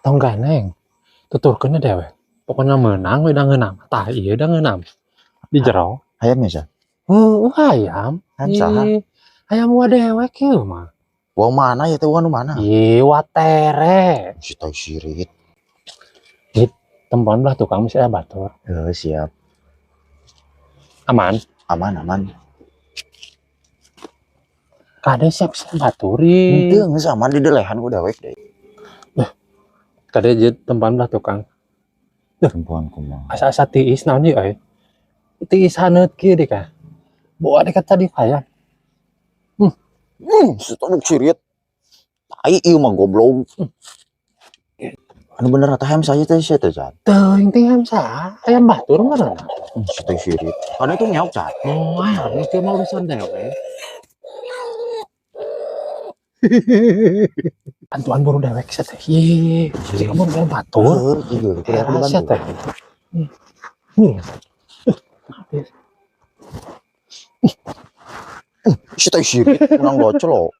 Tong ganeng. Tuturkeun dewek. Pokoknya menang we da ngeunam. Tah, ieu da ngeunam. Di jero. Hayam ya, San? Heuh, hayam. Hayam saha? Ih, hayam wa dewek ieu mah. Wah, mana ya teh, anu mana? Ih, watere. Si tai sirit. Tempoan belah tukang bisa aya batur. Heuh, siap. Aman. Aman, aman. Kade siap siap batur ih. Henteu, geus aman, didelehan ku dewek deh. Kade je tempoan belah tukang. Tempoan kumaha? Asa-asa tiis naon ieu euy. Tiis haneut kieu deh kah. Bawa dekat tadi hayam. Si tai sirit. Tai ieu mah, goblok. Anu bener teh hayam saya teh sia teh, San? Teuing teh hayam saha? Hayam batur meureun. Si tai sirit. Karena itu ngeok, San. Moal, itu mah urusan dewek. Bantuan buru dewek sia teh. Ye, si kamu buru batur. Heuh, iya, kudu aku Era sia dibantu. Teh. Nih. Habis. Si tai sirit menang locel lo.